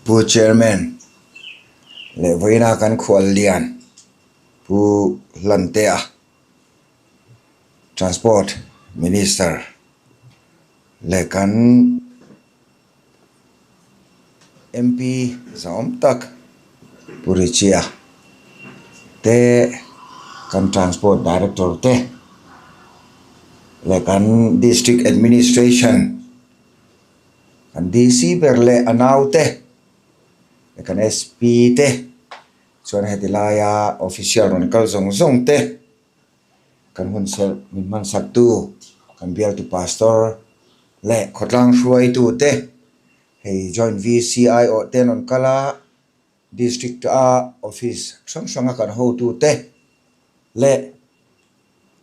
Pu Chairman leh vawiina kan khual lian Pu Hlantea Transport Minister leh kan MP zahawm tak Pu Richie-a te kan Transport Director te leh kan District Administration kan DC ber leh a naute leh kan SP te chuan heti laia official rawn kal zawng zawng te kan hun serh min hmansak tu kan bialtu pastor leh khawtlang hruaitu te hei joint V_C_I awh te an rawn kal a district a office hrang hrang a kan hotu te leh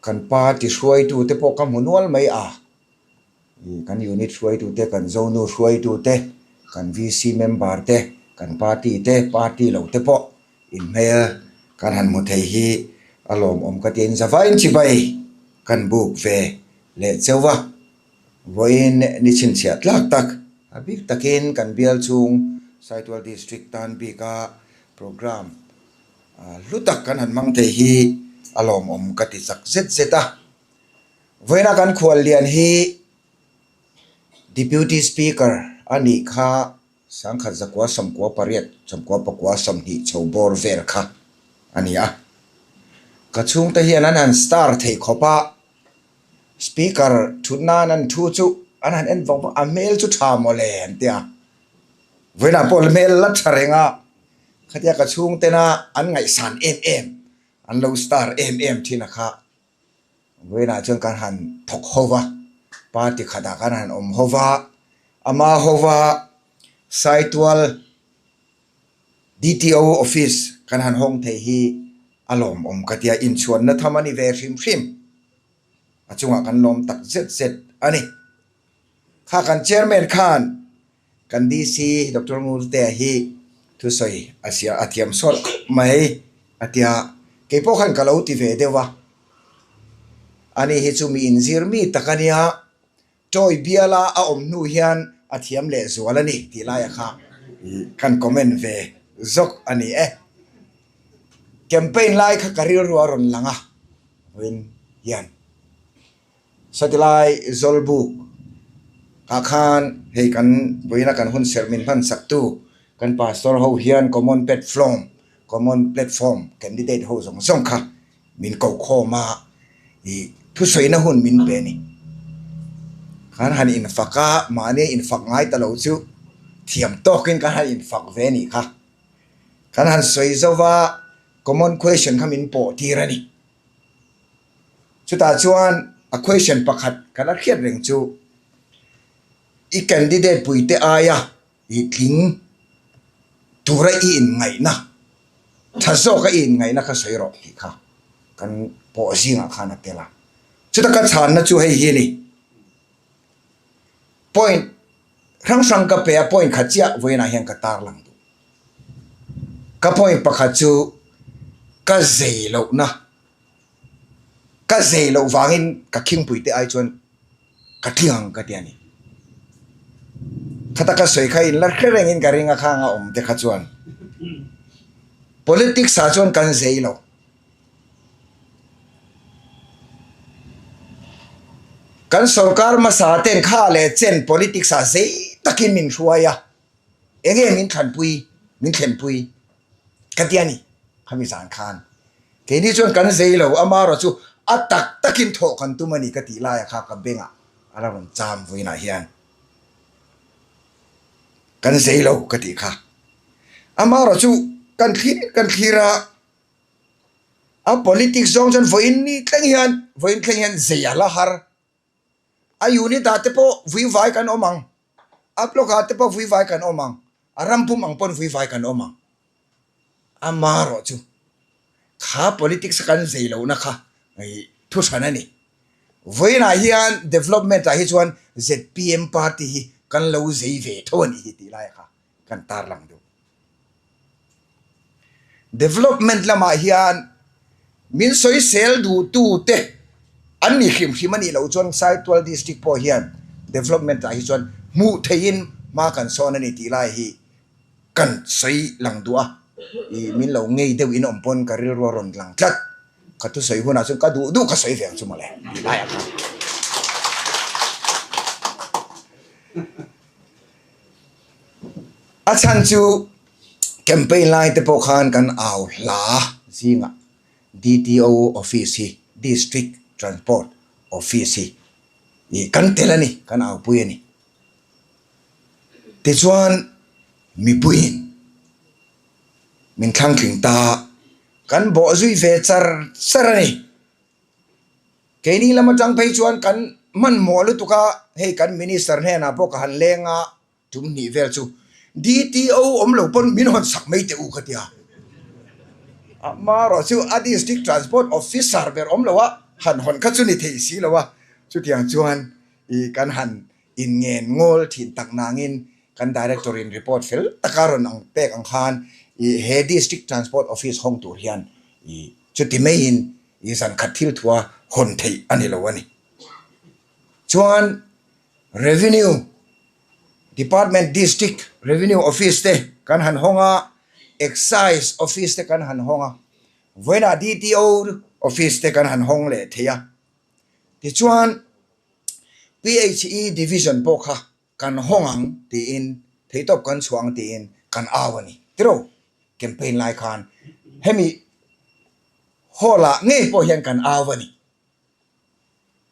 kan party hruaitu te pawh ka hmu nual mai a. Kan unit hruaitute, kan zonu hruaitute, kan VC member te, kan party te, party lo te pawh inhmel kan han hmu thei hi a lawmawm ka ti a, inzavain chibai kan buk ve leh cheu va. Vawiin ni chhinchhiah tlak tak a bik takin kan bial chhung Saitual District tan bika programme hlu tak kan han hmang thei hi a lawmawm ka ti chak zet zet a. Vawiina kan khual lian hi Deputy Speaker a nih kha sangkhat zakua sawmkua pariat sawmkua pakua sawmhnih chho bawr vel kha a ni a. Ka chhungte hian an han star thei khawp a, Speaker thut nan an thu chu an han en vang vang a, a hmel chu tha mawle an ti a. Vawiinah pawh hmel la tha reng a, khatia ka chhungtena an ngaihsan em em, an lo star em em thin a kha. Vawiinah chuan kan han thawk ho va, party khatah kan han awm ho va, ama ho va Saitual DTO office kan han hawng thei hi a lawmawm ka tia, inchhuanna tham a ni ve hrim hrim. A chungah kan lawm tak zet zet a ni. Kha kan chairman khan Kan DC Doctor Ngurtea hi thusawi a sia a thiam sawt khawp mai a tia, kei pawh khan ka lo ti ve deuh a. Ani hi chu mi inzir mi tak a nia, Tawi biala a awm hnu hian a thiam leh zual a ni tih laia kha kan comment ve zawk a ni e. Campaign lai kha ka rilru a rawn lang a, vawiin hian. Satilai Zawlbuk ah khan hei kan vawiina kan hun serh min hman sak tu kan pastor ho hian common platform common platform candidate ho zawng zawng kha min ko khawm a ih thusawi na hun min pe a ni. Kan han infak a mahni infak ngai ta lo chu thiam tawkin kan han infak ve a nih kha. Kan han sawi zo va common question kha min pawh tir a ni. Chutah chuan a question pakhat ka la hriat reng chu i candidate puite aia i tling tura i inngaihna tha zawka i inngaihna kha sawi rawh tih kha kan pawh zingah khan a tel a. Chuta ka chhanna chu hei hi a ni. Point hrang hrang ka pe a, point khat chiah vawiinah hian ka tarlang duh. Ka point pakhat chu ka zei lohna, ka zei loh vangin ka khingpui te ai chuan ka tling ang ka ti a ni. Khata ka sawi kha in la hre rengin ka ring a khang a awm te kha chuan politics ah chuan kan zei lo. Kan sorkar hmasa ten kha leh chen politics ah zei takin min hruai a. Enge min thlanpui, min thlenpui ka ti a ni khami zan khan. Keini chuan kan zei lo, amarawh chu a tak takin thawh kan tum a ni ka tih laia kha ka bengah a la rawn cham vawiinah hian kan zei lo ka tih kha. Amarawh chu kan thlir kan thlir a, a politics zawng chuan vawiin ni thleng hian vawiin thleng hian zei a la har. A unit ah te pawh vui vai kan awm ang, a block ah te pawh vui vai kan awm ang, a ram pum ang pawn vui vai kan awm ang. Amarawh chu kha politics a kan zei lohna kha thu hran a ni. Vawiinah hian development ah hi chuan zpm party hi kan lo zei ve tho a nih hi tih laia kha kan tarlang deuh. Development lamah hian min sawisel duhtute an ni hrim hrim a nih loh chuan Saitual District pawh hian development ah hi chuan Hmuh theihin hma kan sawn a ni tih lai hi kan sawi lang duh a, ih min lo ngei deuh in awm pawn ka rilru a rawn lang tlat. Ka thusawi hunah chuan ka duh duh ka sawi ve ang chu mawle tih laiah khan. A chhan chu campaign lai te pawh khan kan au hla zingah DTO office hi District Transport Office hi ih kan tel a ni, kan aupui a ni. Tichuan mipuiin min thlangtling ta kan bawh zui ve char char a ni. Keini lam atang phei chuan kan hmanhmawh lutuk a, hei kan Minister hnenah pawh ka han leng a, tum hnih vel chu DTO awm lo pawn min hawn sak mai teh u ka ti a. Amaherawh chu a District Transport Officer ber awm lo a, han hawn kha chu ni thei si lo a, chutiang chuan ih kan han inngen ngawl thin tak nangin kan Director in report fel taka rawn ang pek ang khan ih he District Transport Office hawng tur hian ih chuti maiin ih zan khat thil thua hawn theih a ni lo a ni. Chuan Revenue Department District Revenue Office te kan han hawng a, Excise Office te kan han hawng a, vawiinah DTO Office te kan han hawng leh thei a. Tichuan PHE Division pawh kha kan hawng ang tiin theihtawp kan chhuah ang tiin kan au a ni. Tiraw? Campaign lai khan hemi hall ah ngei pawh hian kan au a ni.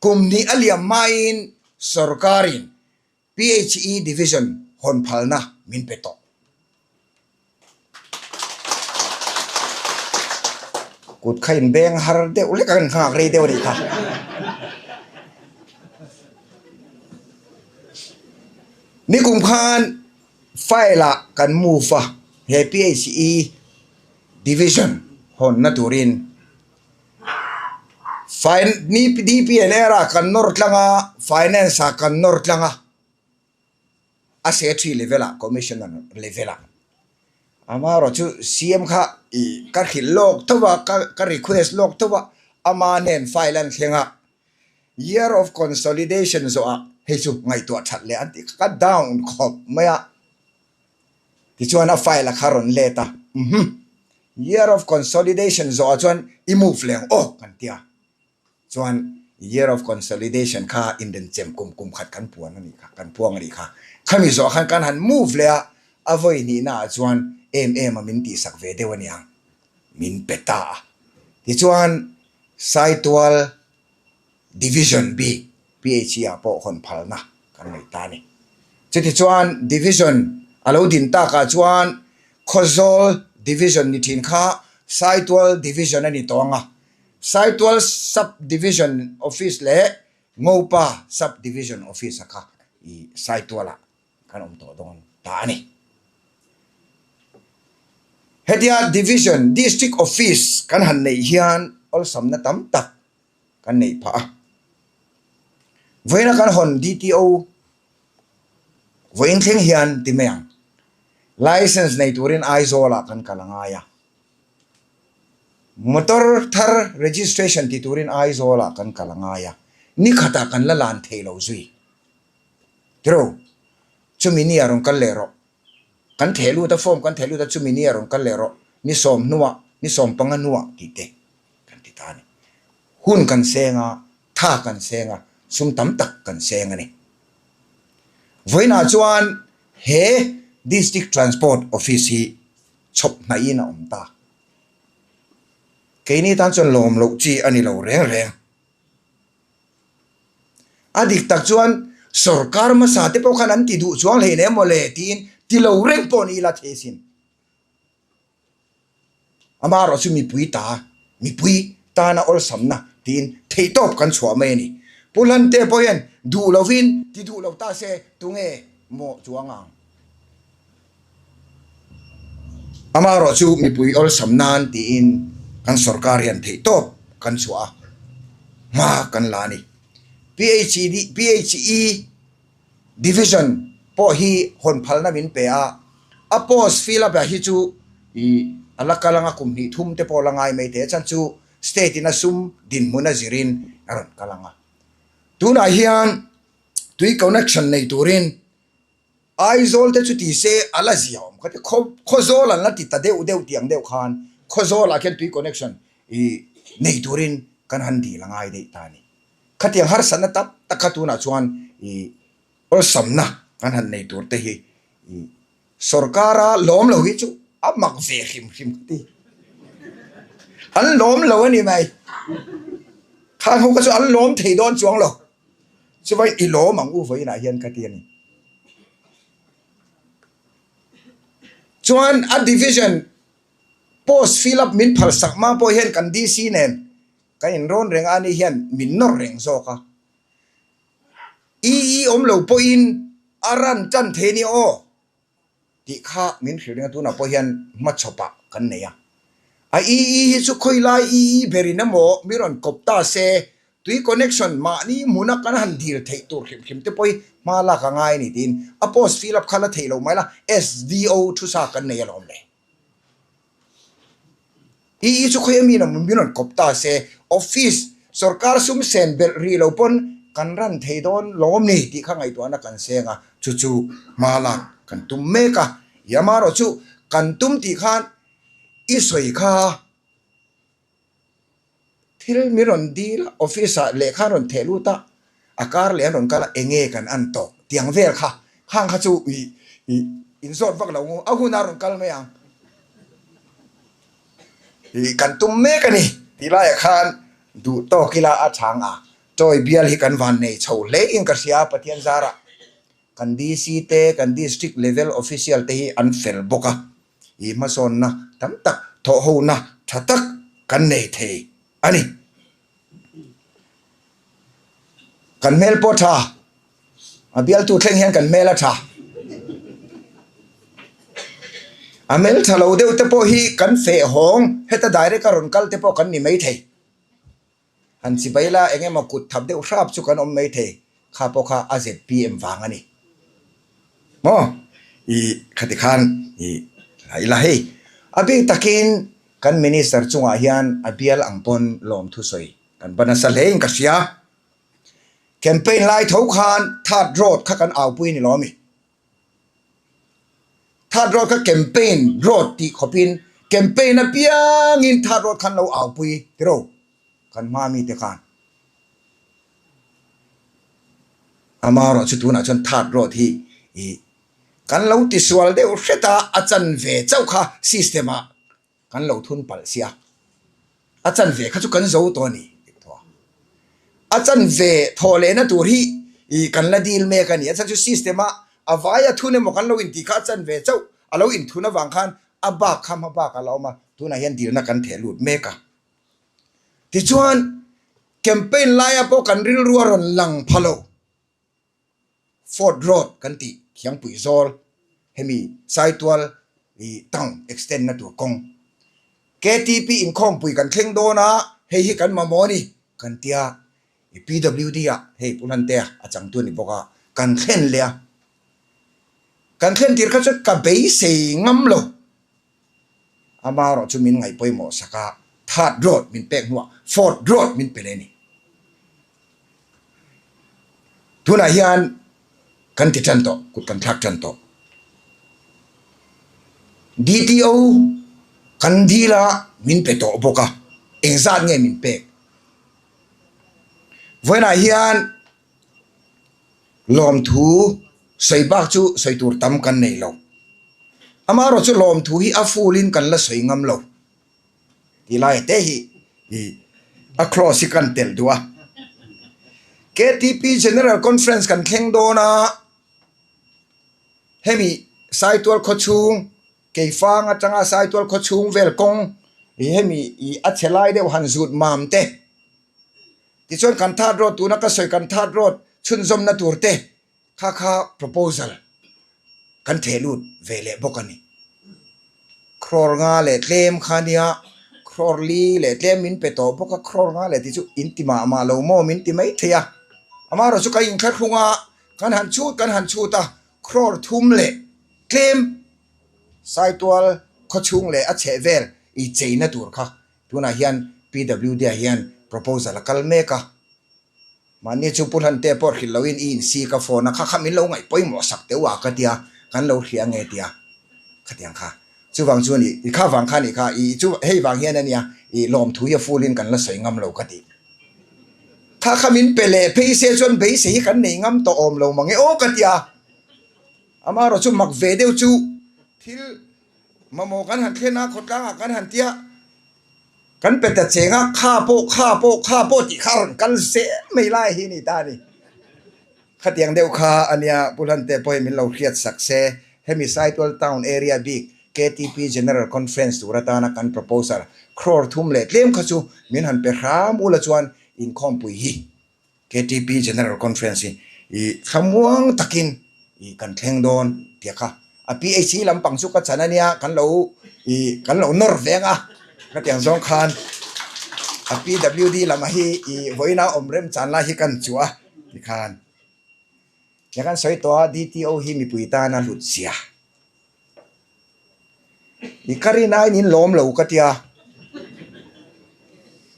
Kum hnih a liam hmain sorkarin PHE Division hawn phalna min pe tawh. Kut kha inbeng har deuh lek a kan nghak rei deuh a nih kha. Nikum khan file ah kan move a, he PHE Division hawnna turin DPNR ah kan nawr tlang a, Finance ah kan nawr tlang a, a Secretary level ah, Commissioner level ah. Amaherawh chu CM kha ih ka hrilh lawk tho a, ka request lawk tho a, ama nen file an thleng a, Year of Consolidation zawh ah hei chu ngaihtuah that leh an tih kha ka down khawp mai a. Tichuan a file a kha rawn let a, Uhmm, Year of Consolidation zawhah chuan i move leh ang aw kan ti a. Chuan Year of Consolidation kha inrenchem kum kum khat kan puan a nih kha, kan puang a nih kha. Khami zawhah khan kan han move leh a, a vawi hnihnaah chuan em em a min tihsak ve deuh a niang, min pe ta a. Tichuan Saitual Division bik PHE ah pawh hawn phalna kan nei ta a ni. Chutichuan Division a lo din takah chuan Khawzawl Division ni thin kha Saitual Division a ni tawh ang a, Saitual Sub Division Office leh Ngopa Sub Division Office a kha i Saitual ah kan awm tawh dawn ta a ni. Hetia Division, District Office kan han neih hian awlsamna tam tak kan neih phah a. Vawiina kan hawn DTO vawiin thleng hian ti mai ang. License nei turin Aizawl-ah kan kal a ngai a. Motor thar registration ti turin Aizawl-ah kan kal a ngai a. Ni khatah kan la lan thei lo zui. Tiraw, chumi ni a rawn kal leh rawh. Kan theh lut a, form kan theh lut a, chumi ni a rawn kal leh rawh. Ni sawm hnuah, ni sawm panga hnuah tih te kan ti ta a ni. Hun kan seng a, tha kan seng a, sum tam tak kan seng a ni. Vawiinah chuan he District Transport Office hi chhawp hnaihin a awm ta. Keini tan chuan lawm loh chi a ni lo reng reng. A dik tak chuan sorkar hmasa te pawh khan an ti duh chuang hlei hle maw le tiin ti lo reng pawh ni ila thei sin. Amaherawh chu mipui ta, mipui tana awlsamna tiin theihtawp kan chhuah mai a ni. Pu Hlante pawh hian duh lovin ti duh lo ta se tunge maw chuang ang? Amaherawh chu mipui awlsam nan tiin kan sorkar hian theihtawp kan chhuah a, hma kan la a ni. PHE Division pawh hi hawn phalna min pe a, a post fill up ah hi chu ih a la kal anga kum hnih thum te pawh la ngai mai thei a, chhan chu state in a sum dinhmun a zirin a rawn kal ang a. Tunah hian tui connection nei turin. Aizawl te chu ti se a la zia awm kha ti khaw Khawzawl an la ti ta deuh deuh tih ang deuh khan Khawzawl ah khian tui connection ih nei turin kan han dil a ngai daih ta a ni. Khatiang harsatna tam tak kha tunah chuan ih awlsamna kan han nei tur te hi ih sorkara lawm lo hi chu a mak ve hrim hrim ka ti. An lawm lo a ni mai. Khang ho kha chu an lawm thei dawn chuang lo. Chuvai i lawm ang u vawiinah hian ka ti a ni. Chuan a division post fill up min phal sak hma pawh hian kan DC nen kan inrawn reng a, ani hian min nawr reng zawk a. EE awm lo pawhin a run tan thei a ni aw. Tih kha min hrilh ring a, tunah pawh hian hmachhawpah kan nei a. A EE hi chu khawi lai EE berin emaw mi rawn kawp ta se, tui connection mahni hmuna kan han dil theih tur hrim hrim te pawh hi hma lak a ngai a ni tiin a post fill up kha la theih loh mai la, SDO thusa kan nei alawm le. I i chu khawi ami emaw min rawn kawp ta se, office sorkar sum sen belh rih lo pawn kan ran thei dawn lawm ni tih kha ngaihtuahna kan seng a, chu chu hma lak kan tum mek a, i amarawh chu kan tum tih khan i sawi kha. Thil min rawn dil a, office ah lehkha an rawn theh lut a, a kar leh an rawn kal a, enge kan an tawh tiang vel kha, khang kha chu ih ih inzawt vak lo a hun a rawn kal mai ang ih kan tum mek a ni tih laiah khan duh tawk ila a chhang a, chawi bial hi kan van nei chho hle in ka hria Pathian zarah kan DC te kan district level official te hi an fel bawk a. I hmasawnna tam tak thawhhona tha tak kan nei thei a ni. Kan hmel pawh tha, a bialtu thleng hian kan hmel a tha. A hmel tha lo deuh te pawh hi kan feh hawng heta direct a rawn kal te pawh kan ni maithei. Han chibai la eng emaw kut thap deuh hrap chu kan awm mai thei, kha pawh kha a ZPM vang a ni. Maw? I khati khan i la ila hei. A bik takin kan Minister chungah hian a bial ang pawn lawmthu sawi kan va nasa hle in ka hria. Campaign lai tho khan third road kha kan aupui ni lawmi. Third road kha campaign road tih khawpin campaign apiangin third road khan lo aupui tiro kan hma mite khan. Amaherawh chu tunah chuan third road hi ih kan lo tisual deuh hret a, a chanve chauh kha system ah Kan lo thun palh sia. A chanve kha chu kan zo tawh a ni tih thaw a. A chanve thawh lehna tur hi ih kan la dil mek a ni. A chhan chu system a a vai a thun emaw kan lo intih kha a chanve chauh a lo inthun avang khan a bak kha hma bak a la awm a, tunah hian dilna kan theh lut mek a. Tichuan campaign laia pawh kan rilru a rawn lang pha lo. Fort Road kan tih Khiangpui zawl hemi Saitual ih town extend na tur kawng KTP inkhawmpui kan thleng dawn a, hei hi kan mamawh a ni kan tia ih PWD ah hei Pu Hlantea a changtu a ni bawk a, kan thlen leh a. Kan thlen tir kha chuan ka beisei ngam lo. Amaherawh chu min ngaih pawimawh sak a, third road min pek hnuah fourth road min pe leh a ni. Tunah hian kan ti tan tawh, kut kan thlak tan tawh. DTO kan dil a, min pe tawh bawk a, engzat nge min pek? Vawiinah hian lawmthu sawi bak chu sawi tur tam kan nei lo. Amaherawh chu lawmthu hi a full in kan la sawi ngam lo. Tih lai te hi ih a clause hi kan telh duh a. KTP General Conference kan thleng dawn a, hemi Saitual khawchhung Keifang atanga Saitual khawchhung vel kawng ih hemi ih a chhe lai deuh han zut mam te tichuan kan third road tuna ka sawi kan third road chhunzawmna tur te Kha kha proposal kan theh lut ve leh bawk a ni. Crore nga leh tlem kha nia, crore li leh tlem min pe tawh bawk a, crore nga leh tih chu in ti mah mah lo maw min ti mai thei a. Amaherawh chu kan inthlahrung a, kan han chhut kan han chhut a, crore thum leh tlem Saitual khawchhung leh a chheh vel i cheina tur kha tunah hian PWD ah hian proposal a kal mek a. Mahni chu Pu Hlante pawh hrilh loin i insi ka phone a, kha kha min lo ngaih pawimawh sak teuh a ka tia, kan lo hria nge tia khatiang kha. Chuvang chu a ni, i kha vang kha a nih kha, i chu hei vang hian a nia, i lawmthu hi a full in kan la sawi ngam lo ka ti. Kha kha min pe leh phei se chuan beisei hi kan nei ngam tawh awm lo mange aw ka tia. Amaherawh chu mak ve deuh chu thil mamawh kan han thlen a, khawtlangah kan han tia. Kan pe ta cheng a, kha pawh, kha pawh, kha pawh tih kha a rawn kal zel mai lai hi a ni ta a ni. Khatiang deuh kha a nia, Pu Hlante pawhin min lo hriat sak se, hemi Saitual Town Area bik ktp General Conference tur atana kan proposal crore thum leh tlem kha chu min han pe hram ula chuan inkhawmpui hi ktp General Conference hi i thlamuang takin i kan thleng dawn tih kha a PHC lampang chu ka chan a nia kan lo i kan lo nawr veng a ka tiang zawng khan a PWD lamah hi i vawiina awm rem chan lai hi kan chuah a tikhan tia kan sawi tawh a DTO hi mipui tana hlut zia. I ka rin aiin in lawm lo ka tia.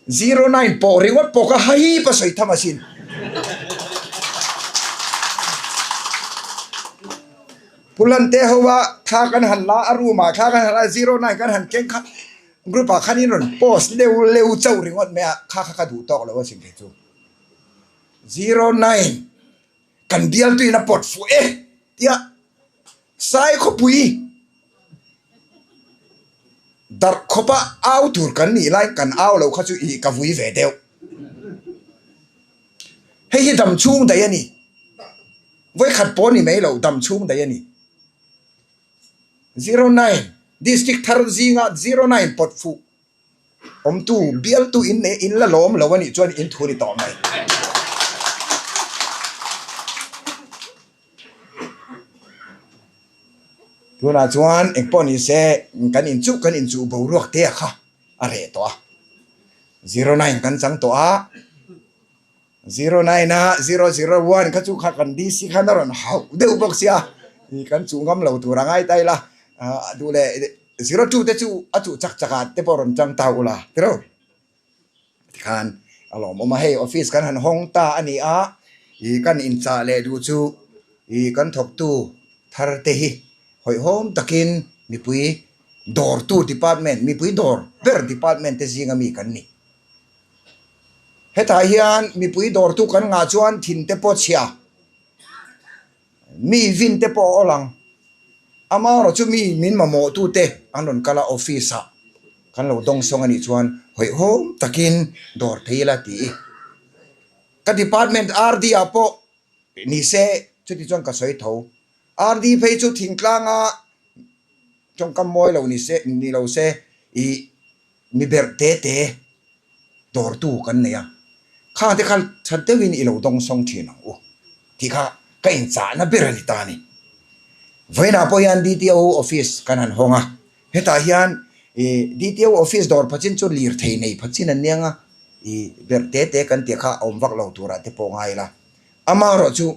09 pawh ringawt pawh ka haip a sawi tham asin. Pu Lante ho a thla kan han la a room ah thla kan han la a 09 kan han keng kha group ah khan in rawn post leu leu chauh ringawt mai a kha kha ka duh tawk lo asin kei chu. 09 kan bialtu in a pawt fuh e tia. Sai khawpui darh khawpa au tur kan nih lai kan au lo kha chu ih ka vui ve deuh. Hei hi dam chhung daih a ni. Vawikhat pawh ni mai lo dam chhung daih a ni. 09 District thar zinga 09 pawt fuh Awmtu, bialtu in leh in la lawm lo a nih chuan in thu ni tawh mai. Tunah chuan engpawh ni se kan inchuh kan inchuh boruak te a kha a reh tawh a. 09 kan chang tawh a. 09 a 001 kha chu kha kan DC khan a rawn hauh deuh bawk sia kan chuh ngam lo tur a ngai ta ila duh leh 02 te chu a chuh chak chak ah te pawh rawn chang ta ula tiro tikhan a lawmawm a hei office kan han hawng ta a ni a ih kan inchah leh duh chu ih kan thawktu thar te hi hawihhawm takin mipui dawrtu department mipui dawr ber department te zinga mi kan ni. Hetah hian mipui dawrtu kan ngah chuan thin te pawh chhia, mi vin te pawh a awl ang. Amaherawh chu mi min mamawh tu te an rawn kal a office ah kan lo dawngsawng a nih chuan hawihhawm takin dawr thei ila tih i. Ka department RD ah pawh ni se chuti chuan ka sawi tho. RD phei chu thingtlanga tawngkam mawi lo ni se ni lo se ih Mi berh te te dawrtu kan nei a, kha te kha that deuhin i lo dawngsawng thin ang u tih kha ka inchahna ber a ni ta a ni. Vawiinah pawh hian DTO office kan han hawng a, hetah hian ih DTO office dawr phachin chu lirthei nei phachin an nia nga, ih berh te te kan tih kha a awm vak lo turah te pawh ngai ila. Amaherawhchu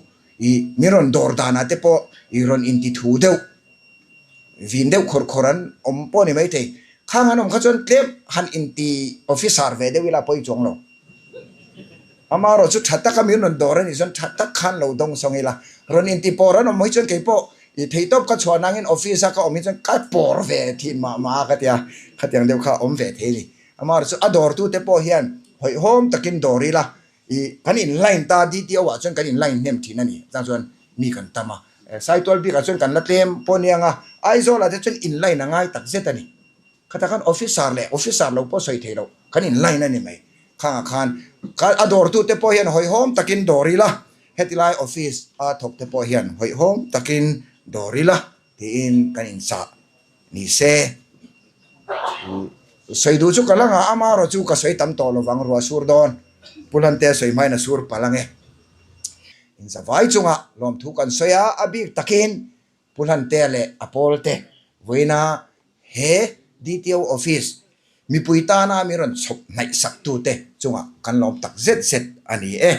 ih min rawn dawr danah te pawh ih rawn intithu deuh. Vin deuh khawr khawr an awm pawh a ni maithei. Khang an awm kha chuan tlem han inti officer ve deuh ila pawi chuang lo. Amaherawh chu tha taka min rawn dawr a nih chuan tha tak khan lo dawng sawng ila. Rawn inti pawr an awm hi chuan kei pawh i theihtawp ka chhuah nangin office a ka awm hi chuan ka pawr ve thin mah mah a ka tia. Khatiang deuh kha a awm ve thei a ni. Amaherawh chu a dawrtute pawh hian hawihhawm takin dawr ila I kan in line ta DTO ah chuan kan in line hnem thin a ni. Chang chuan mi kan tam a. Saitual bikah chuan kan la tlem pawh nia nga Aizawl ah te chuan in line a ngai tak zet a ni. Khatah khan officer leh officer lo pawh sawi thei loh kan in line a ni mai. Khangah khan a dawrtu te pawh hian hawihhawm takin dawr ila, heti lai office a thawk te pawh hian hawihhawm takin dawr ila tiin kan inchah. Ni se, sawi duh chu ka la ngah a, amaherawh chu ka sawi tam tawh lovang ruah sur dawn. Pu Hlante a sawi hmain a sur palh ang e. Inzavai chungah lawmthu kan sawi a, a bik takin Pu Hlantea leh a pawlte vawiina he DTO office mipui tana mi rawn chhawp hnaih saktute chungah kan lawm tak zet zet a ni e.